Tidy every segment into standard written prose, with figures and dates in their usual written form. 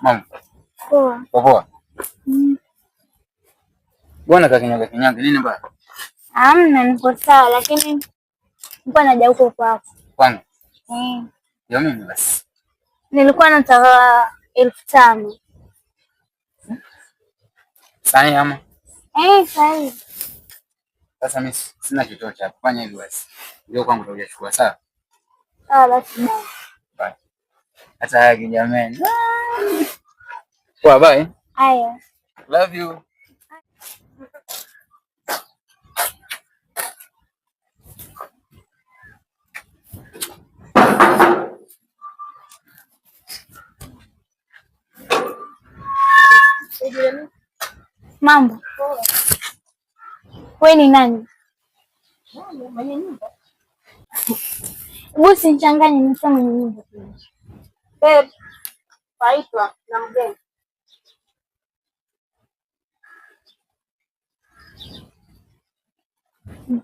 Mama. Poa. Poa. Mm. Bwana kakinyaga kinyaga nini mbaya? Hamna, niko sawa lakini nilikuwa naja huko kwako. Kwangu. Eh. Ndio mimi basi. Nilikuwa nataka 5,000. Sahi ama? Eh, sahi. Sasa mimi sina chochote cha kufanya hivi basi. Ndio kwangu utakuja kuchukua sawa? Sawa basi. Bye. Hata haya jamani. Poa, bye. Haya. Love you. Mambo. Wewe ni nani? Mwenye nyumba. Hebu usinichanganye, nisema mwenye nyumba. Babe, waitwa na mgeni.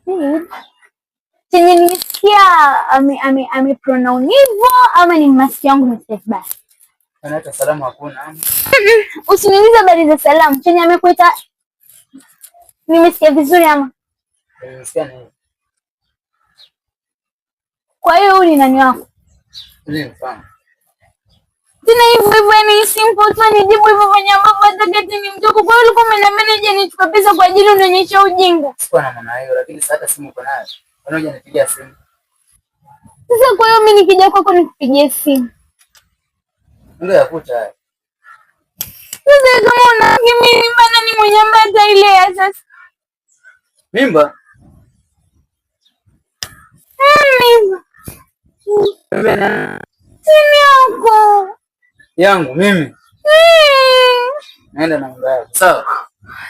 Babe, chenye nimesikia ame pronoun hivyo ama ni masikio yangu nimesikia vibaya? Ana hata salamu hakuna. Usiniulize habari za salamu. Chenye amekuita nimesikia vizuri ama? Nimesikia nini? Kwa hiyo huyu ni nani wako? Mimi mfahamu. Tena hivyo hivyo, yani simple tu nijibu hivyo venye ambavyo hata kati ni mtoko. Kwa hiyo ulikuwa umeniambia nije nichukue pesa kwa ajili unionyeshe ujinga. Sikuwa na maana hiyo, lakini sasa hata simu uko nayo. Kwani hujanipigia simu? Sasa kwa hiyo mimi nikija kwako nikupigie simu. Ndio yakuta haya. Sasa kama una mimi bana ni mwenye ambaye atailea sasa. Mimba? Mimba. Simu yako. Yangu mimi. Naenda na mimba yako. Sawa.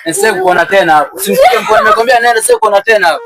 Nisije kuona tena hapo. Usimshike mkono, nimekwambia nenda, sio kuona tena hapo.